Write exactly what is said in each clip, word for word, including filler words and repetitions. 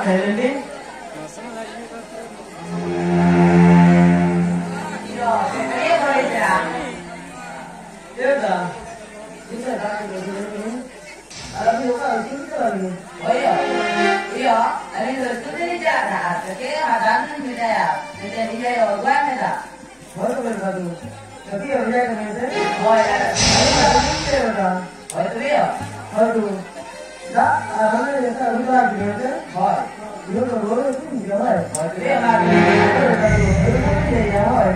Silent ᱤᱧ᱾ ᱟᱨ ᱟᱹᱵᱤᱱ ᱚᱠᱟ ᱟᱹᱛᱩ ᱨᱮ ᱪᱟᱞᱟᱜ ᱵᱤᱱ? ᱦᱳᱭ ᱭᱟ᱾ ᱤᱭᱟᱹ, ᱟᱹᱞᱤᱧ ᱫᱚ ᱟᱹᱛᱩ ᱨᱮᱞᱤᱧ ᱪᱟᱞᱟᱜ ᱠᱟᱱᱟ᱾ ᱟᱨ ᱪᱮᱫ ᱦᱚᱸ ᱫᱟᱢ ᱞᱤᱧ ᱢᱮᱛᱟᱭᱟ᱾ ᱢᱤᱫᱴᱮᱱ ᱤᱭᱟᱹ ᱚᱜᱩᱣᱟᱭ ᱢᱮ ᱫᱟ᱾ ᱦᱳᱭ ᱛᱚᱵᱮ ᱫᱟᱫᱩ᱾ ᱠᱟᱹᱴᱤᱡ ᱮ ᱵᱷᱮᱡᱟᱭ ᱠᱟᱱᱟ ᱥᱮ? ᱦᱳᱭ, ᱟᱨ ᱟᱹᱞᱤᱧ ᱫᱚ ᱵᱟᱹᱞᱤᱧ ᱪᱮᱫ ᱟᱠᱟᱫᱟ᱾ ᱦᱳᱭ ᱛᱚᱵᱮ ᱭᱟ᱾ ᱦᱳᱭ ᱛᱚ᱾ ᱫᱟᱜ ᱟᱨ ᱦᱟᱱᱟ ᱱᱮᱥᱟ ᱟᱹᱜᱩ ᱵᱟᱲᱟ ᱠᱮᱫᱟ ᱥᱮ? ᱦᱳᱭ᱾ ᱤᱧ ᱫᱚ ᱨᱩᱣᱟᱹ ᱦᱟᱹᱥᱩᱧ ᱜᱮᱭᱟ, ᱦᱳᱭ᱾ ᱦᱳᱭ ᱛᱚᱵᱮ ᱭᱟ, ᱢᱟ᱾ ᱦᱳᱭ ᱛᱚᱵᱮ ᱭᱟ, ᱦᱳᱭ᱾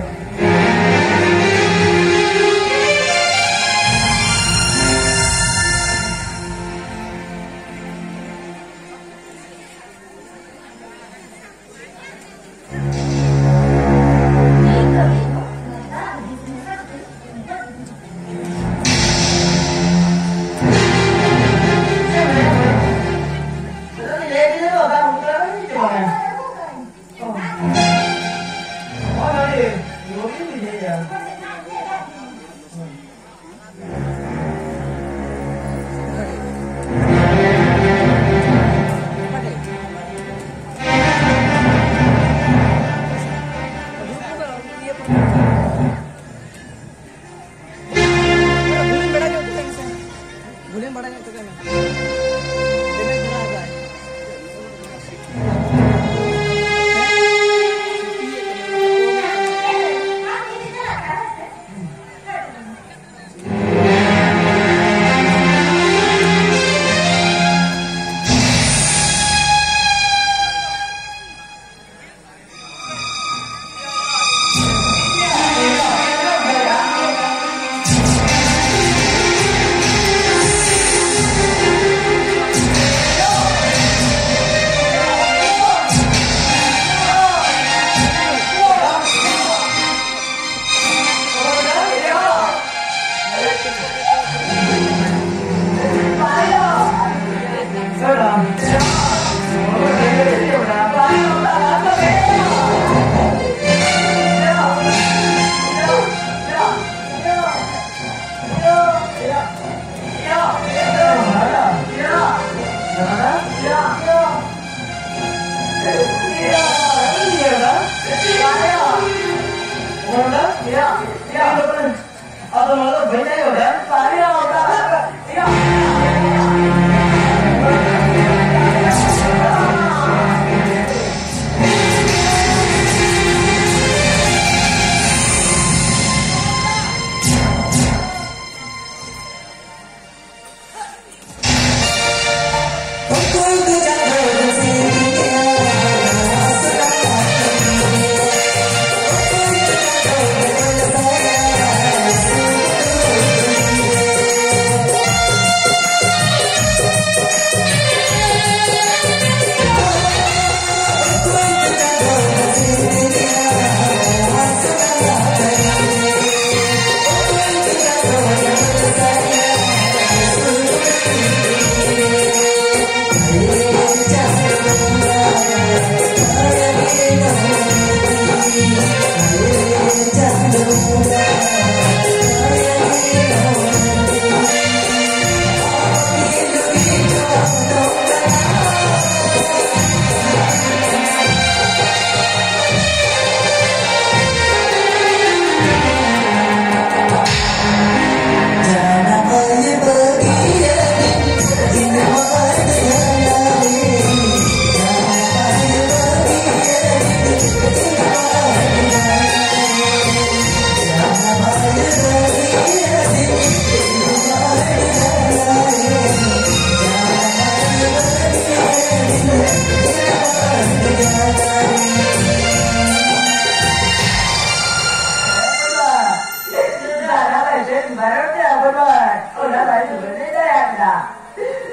ᱚᱱᱟ ᱵᱟᱭ ᱥᱩᱫᱷᱟᱹᱨ ᱞᱮ ᱫᱟᱲᱮᱭᱟᱜ ᱠᱟᱱᱟ᱾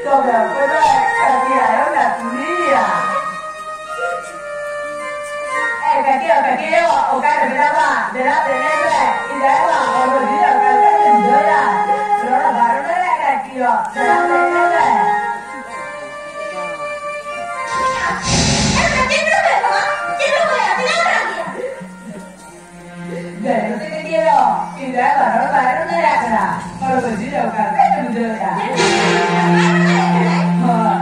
ᱛᱚᱵᱮ ᱚᱠᱚᱭ ᱫᱚ ᱠᱟᱹᱴᱤᱡ ᱟᱭᱳ ᱞᱟᱹᱴᱩᱭᱮᱭᱟ? ᱮ ᱠᱟᱹᱴᱤᱡ, ᱠᱟᱹᱴᱤᱡ ᱟᱭᱳ, ᱚᱠᱟᱨᱮ ᱢᱮᱱᱟᱢᱟ? ᱫᱮᱞᱟ ᱛᱮ ᱞᱟᱹᱭ ᱢᱮ᱾ ᱤᱧ ᱟᱭᱳ ᱵᱟᱵᱟ ᱦᱚᱲᱢᱚ ᱡᱤᱣᱤ ᱚᱠᱟ ᱞᱮᱠᱟ ᱪᱚ ᱵᱩᱡᱷᱟᱹᱣᱮᱫᱟ᱾ ᱨᱚᱲ ᱦᱚᱸ ᱵᱟᱭ ᱨᱚᱲ ᱫᱟᱲᱮᱭᱟᱜ ᱠᱟᱱᱟ ᱠᱟᱹᱴᱤᱡ ᱟᱭᱳ᱾ ᱫᱮᱞᱟ ᱛᱮ ᱞᱟᱹᱭ ᱢᱮ᱾ ᱪᱮᱫ ᱦᱚᱸ ᱵᱟᱭ ᱨᱚᱲ ᱫᱟᱲᱮᱭᱟᱜ ᱠᱟᱱᱟ᱾ ᱦᱚᱲ ᱠᱚ ᱡᱤᱨᱟᱹᱣ ᱠᱟᱱ ᱠᱷᱟᱡ ᱫᱚ ᱵᱩᱡᱷᱟᱹᱣ ᱮᱫᱟ᱾ ᱦᱳᱭ᱾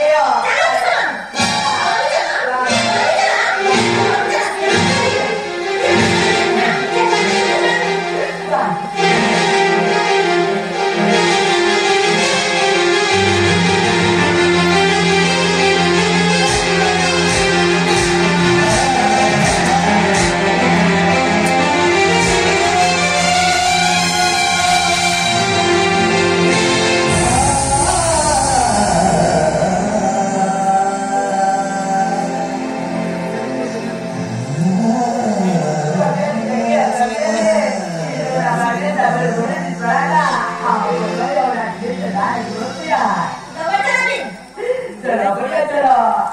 ᱜᱮᱭᱟ᱾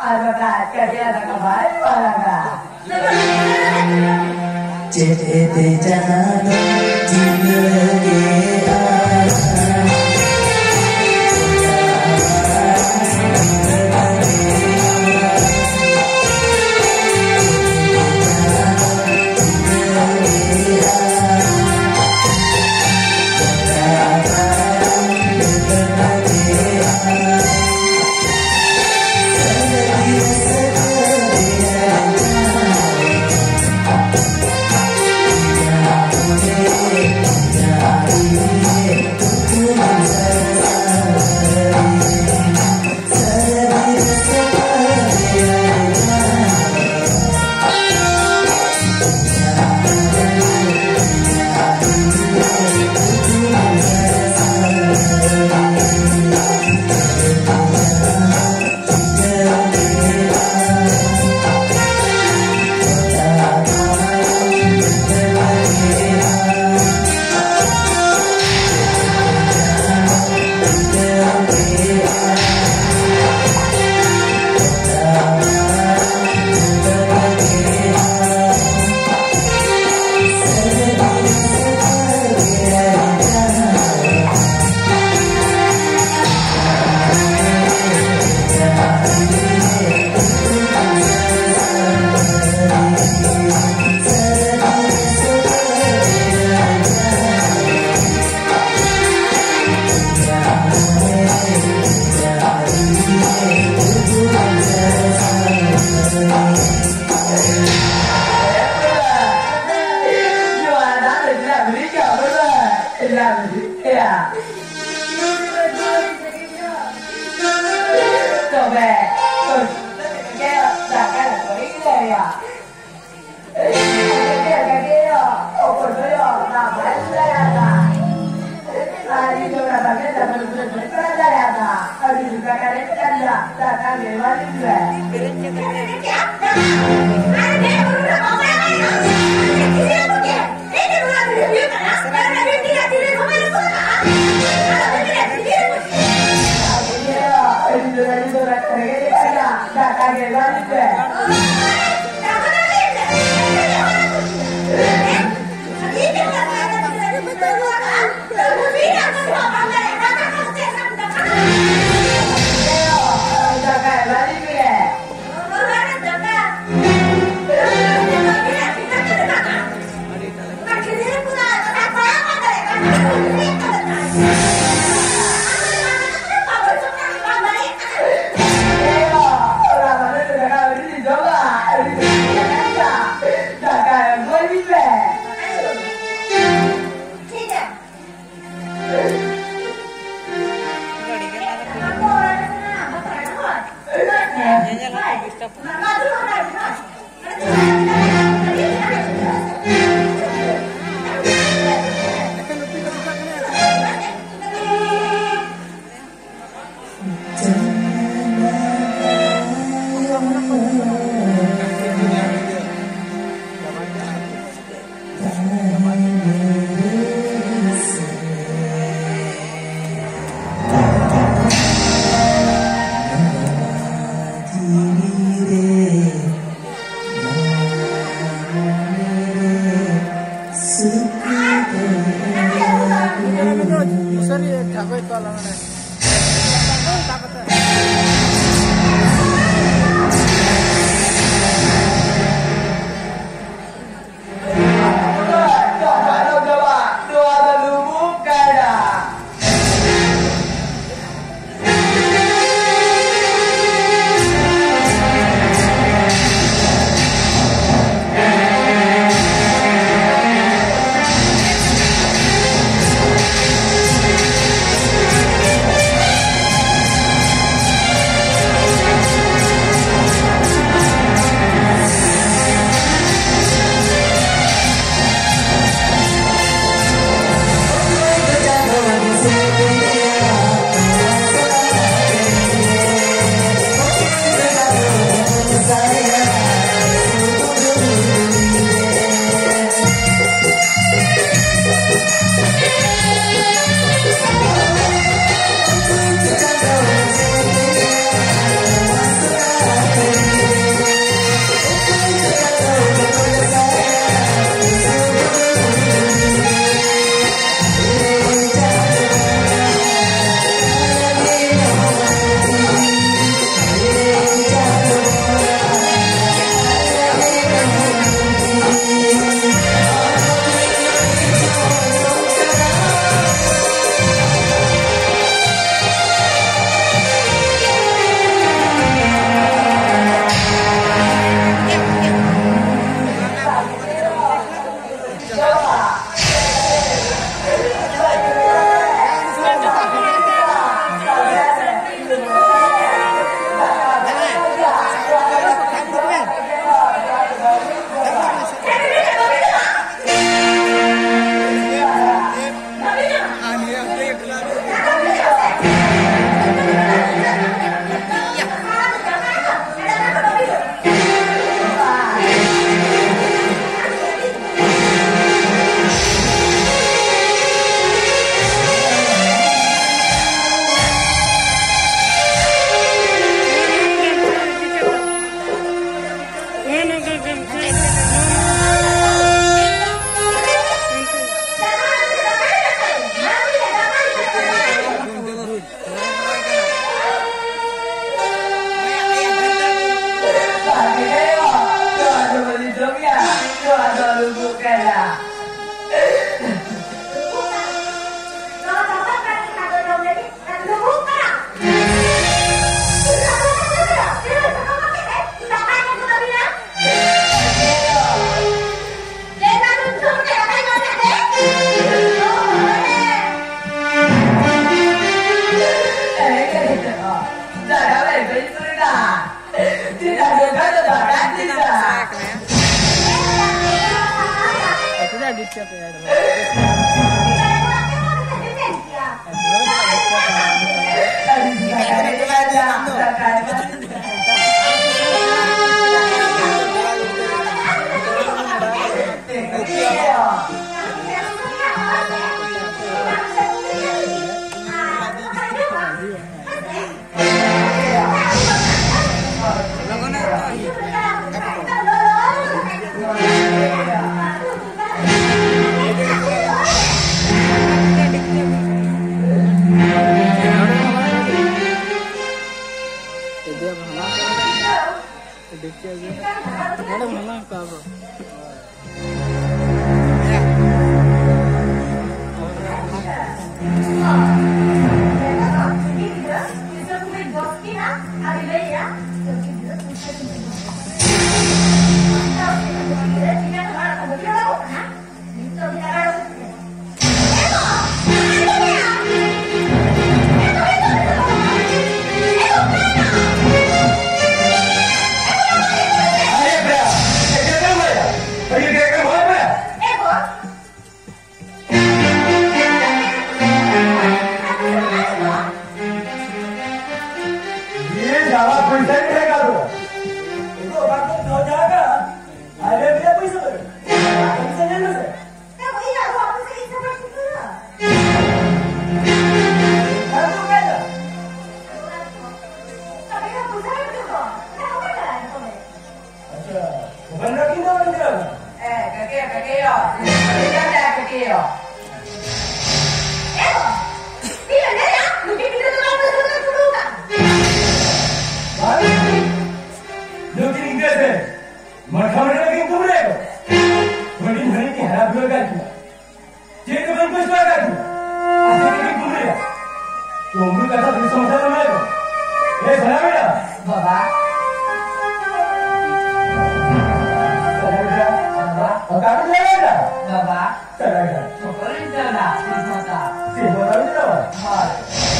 ᱟᱨ ᱵᱟᱠᱷᱟᱡ ᱠᱟᱹᱴᱤᱡ ᱫᱟᱠᱟ ᱵᱟᱭ ᱯᱟᱞᱟᱜᱟ᱾ ᱪᱮᱫ ᱮᱛᱮ ᱡᱟᱦᱟᱸ ᱫᱚ ᱪᱤᱠᱟᱹ ᱜᱮ ᱛᱚᱵᱮ, ᱫᱟᱠᱟ ᱠᱚ ᱤᱧ ᱞᱟᱹᱭᱟ᱾ ᱟᱜᱮ ᱵᱟᱹᱲᱤᱡ ᱯᱮ᱾ ᱫᱟᱠᱟ ᱵᱟᱹᱲᱤᱡ ᱯᱮ᱾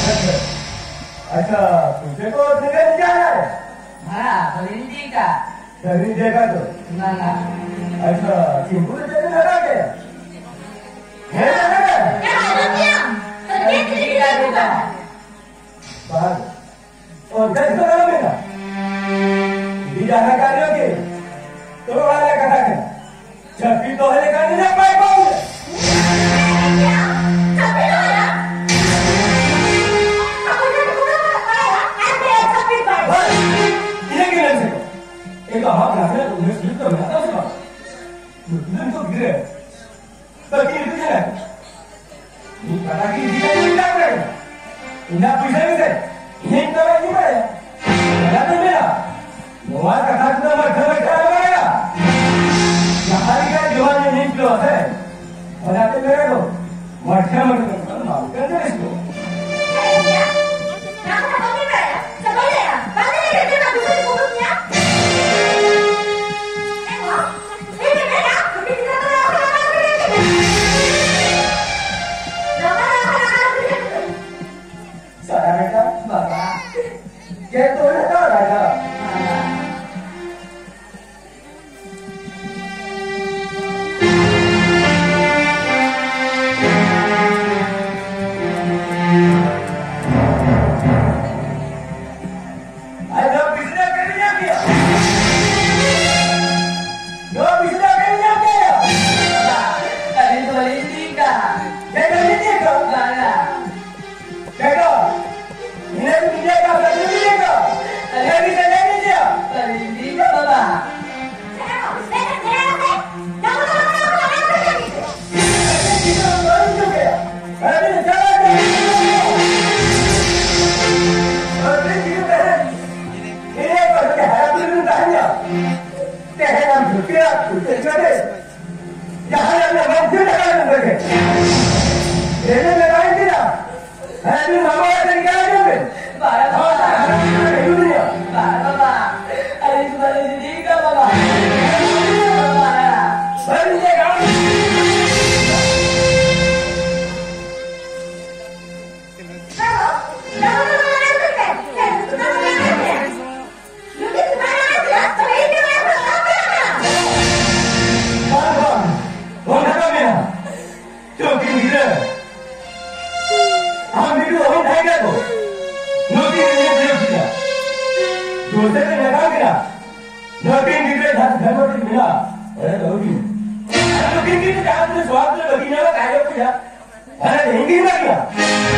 ᱟᱪᱪᱷᱟ, ᱯᱩᱭᱥᱟᱹ ᱠᱚ ᱛᱤᱱᱟᱹᱜ ᱮᱢ ᱤᱫᱤᱭᱟ? ᱦᱮᱸ, ᱵᱟᱹᱧ ᱤᱫᱤ ᱠᱟᱜ᱾ ᱵᱟᱹᱧ ᱤᱫᱤ ᱠᱟᱜ ᱫᱚ? ᱵᱟᱝᱟ᱾ ᱟᱪᱪᱷᱟ, ᱥᱤᱢᱯᱩᱨ ᱪᱮᱫ ᱮᱢ ᱦᱟᱛᱟᱣ ᱠᱮᱫᱟ? ᱦᱮᱸ, ᱦᱮᱸ᱾ ᱦᱮᱸ, ᱟᱸᱡᱚᱢ ᱠᱮᱫᱟᱢ? ᱵᱟᱹᱧ ᱤᱫᱤ ᱠᱟᱜ ᱫᱚ᱾ ᱵᱟᱝ᱾ ᱚᱱᱠᱟ ᱡᱷᱚᱜᱽᱲᱟ ᱢᱮᱱᱟᱜ? ᱤᱫᱤ ᱡᱟᱦᱟᱸ ᱠᱟᱱ ᱜᱮ, ᱛᱚ ᱚᱲᱟᱜ ᱨᱮ ᱠᱟᱛᱷᱟ ᱠᱟᱱᱟ᱾ ᱪᱷᱟᱹᱯᱤ ᱫᱚᱦᱚ ᱞᱮᱠᱷᱟᱱ ᱤᱧᱟᱹᱜ ᱵᱟᱭ ᱠᱚᱢ ᱜᱮ᱾ ᱪᱷᱟᱹᱯᱤ ᱫᱚᱦᱚᱭᱟ? ᱟᱵᱚ ᱡᱟᱹᱛᱤ ᱠᱚᱫᱚ ᱵᱚᱱ ᱵᱟᱲᱟᱭᱟ, ᱟᱨ ᱯᱮ ᱪᱷᱟᱹᱯᱤ ᱵᱟᱭ᱾ ᱵᱟᱥ, ᱤᱱᱟᱹ ᱜᱮ ᱢᱮᱱ ᱥᱟᱠᱚᱢ᱾ ᱮᱱᱠᱷᱟᱱ ᱟᱢᱟᱜ ᱱᱟᱥᱮᱱᱟᱜ ᱩᱢᱮᱨ ᱥᱩᱞᱩᱠ ᱫᱚ ᱢᱮᱱᱟᱜ ᱛᱟᱢᱟ ᱥᱮ ᱵᱟᱝ? ᱱᱩᱠᱩ ᱫᱚ ᱱᱤᱛᱚᱜ ᱜᱤᱫᱽᱨᱟᱹ᱾ ᱵᱟᱹᱠᱤ ᱤᱫᱤ ᱠᱟᱱᱟ᱾ ᱢᱤᱫ ᱯᱟᱴᱟ ᱜᱮ ᱤᱫᱤ ᱠᱟᱛᱮ ᱢᱮᱛᱟ ᱠᱚ ᱠᱟᱱᱟ᱾ ᱤᱧᱟᱹᱜ ᱯᱩᱭᱥᱟᱹ ᱜᱮᱥᱮ, ᱤᱧᱤᱧ ᱠᱚᱨᱟᱣ ᱤᱧ ᱵᱟᱲᱟᱭᱟ᱾ ᱚᱱᱟ ᱫᱚ ᱢᱮᱱᱟ, ᱱᱚᱣᱟ ᱠᱟᱛᱷᱟ ᱠᱚᱫᱚ ᱢᱟᱹᱡᱷᱤ ᱢᱟᱹᱡᱷᱤ ᱟᱞᱚ ᱵᱟᱲᱟᱭᱟ᱾ ᱡᱟᱦᱟᱸ ᱞᱮᱠᱟ ᱡᱚᱢᱟᱜ ᱧᱩ ᱧᱩ ᱠᱚ ᱥᱮ, ᱚᱱᱟ ᱛᱮ ᱢᱮᱱᱟ ᱠᱚ, ᱢᱟᱹᱡᱷᱤ ᱢᱟᱹᱡᱷᱤ ᱠᱚ ᱵᱟᱝ ᱠᱟᱱ ᱡᱤᱱᱤᱥ ᱠᱚ᱾ ᱱᱚᱣᱟ ᱠᱟᱛᱷᱟ ᱵᱟᱹᱧ ᱵᱟᱲᱟᱭᱟ, ᱥᱮ ᱵᱟᱹᱧ ᱞᱟᱹᱭᱟ? ᱵᱟᱝ ᱞᱟᱹᱭ ᱠᱟᱛᱮ ᱢᱟ ᱯᱩᱭᱥᱟᱹ ᱠᱚ ᱩᱰᱩᱠ ᱜᱮᱭᱟ᱾ ᱦᱮᱸ ᱜᱚ᱾ ᱥᱟᱫᱟ ᱵᱮᱴᱟ, ᱵᱟᱵᱟ᱾ ᱪᱮᱫ ᱠᱚ ᱢᱮᱛᱟ ᱨᱟᱡᱟ? ᱟᱨ ᱱᱚᱣᱟ ᱯᱤᱥᱱᱟ ᱠᱟᱹᱢᱤ ᱧᱟᱢ ᱜᱮᱭᱟ᱾ ᱱᱚᱣᱟ ᱯᱤᱥᱱᱟ ᱠᱟᱹᱢᱤ ᱧᱟᱢ ᱜᱮᱭᱟ᱾ ᱟᱹᱞᱤᱧ ᱫᱚ ᱵᱟᱹᱞᱤᱧ ᱤᱫᱤ ᱠᱟᱜᱼᱟ᱾ ᱪᱮᱫ ᱵᱟᱹᱞᱤᱧ ᱤᱫᱤ ᱠᱟᱜᱼᱟ? ᱵᱟᱝᱟ᱾ ᱵᱮᱴᱟ, ᱤᱱᱟᱹ ᱠᱚ ᱤᱫᱤ ᱠᱟᱜᱼᱟ, ᱵᱟᱹᱞᱤᱧ ᱤᱫᱤ ᱠᱟᱜᱼᱟ᱾ ᱟᱹᱞᱤᱧ ᱫᱚ ᱵᱟᱹᱞᱤᱧ ᱤᱫᱤᱭᱟ᱾ ᱵᱟᱹᱞᱤᱧ ᱤᱫᱤ ᱠᱟᱜᱼᱟ, ᱵᱟᱵᱟ᱾ ᱡᱟᱦᱟᱸᱭᱟᱜ ᱢᱮᱫ ᱵᱟᱝ ᱪᱮᱫ ᱟᱠᱟᱱ ᱩᱱᱤ ᱫᱚ ᱪᱮᱫ? ᱡᱮᱱᱮ ᱢᱮᱫ ᱵᱟᱝ ᱪᱮᱫᱟ᱾ ᱦᱮᱸ, ᱟᱹᱵᱤᱱ ᱢᱟᱢᱟ ᱚᱲᱟᱜ ᱨᱮ ᱪᱟᱞᱟᱜ ᱠᱟᱱᱟ ᱵᱤᱱ? ᱵᱟᱝ, ᱦᱚᱸ, ᱵᱟᱝ᱾ ᱦᱤᱡᱩᱜ ᱵᱤᱱ ᱜᱮᱭᱟ᱾ ᱵᱟᱝ, ᱵᱟᱵᱟ᱾ ᱟᱹᱞᱤᱧ ᱫᱚ ᱵᱟᱹᱞᱤᱧ ᱤᱫᱤᱭ ᱠᱟᱜᱼᱟ, ᱵᱟᱵᱟ᱾ ᱵᱟᱝ᱾ ᱵᱟᱹᱞᱤᱧ ᱤᱫᱤᱭ ᱠᱟᱜᱼᱟ᱾ ᱱᱩᱠᱤᱱ ᱜᱮ ᱵᱤᱨᱳᱫᱷᱤᱭᱟ᱾ ᱡᱳᱨ ᱛᱮ ᱢᱮᱛᱟ ᱠᱤᱱᱟ᱾ ᱱᱩᱠᱤᱱ ᱜᱤᱫᱽᱨᱟᱹ ᱡᱟᱦᱟᱸ ᱫᱷᱚᱨᱢᱚ ᱨᱮ ᱢᱮᱱᱟᱜᱼᱟ, ᱚᱸᱰᱮ ᱫᱚ ᱵᱟᱹᱜᱤ ᱢᱮ᱾ ᱟᱨ ᱱᱩᱠᱤᱱ ᱜᱤᱫᱽᱨᱟᱹ ᱡᱟᱦᱟᱸ ᱛᱤᱱᱟᱹᱜ ᱥᱚᱦᱟᱜ ᱨᱮ ᱵᱟᱹᱜᱤ ᱧᱟᱢᱟ, ᱛᱟᱦᱮᱸ ᱦᱚᱪᱚᱭᱟ᱾ ᱟᱨ ᱦᱤᱱᱫᱤ ᱢᱮᱱᱟᱜ ᱜᱮᱭᱟ᱾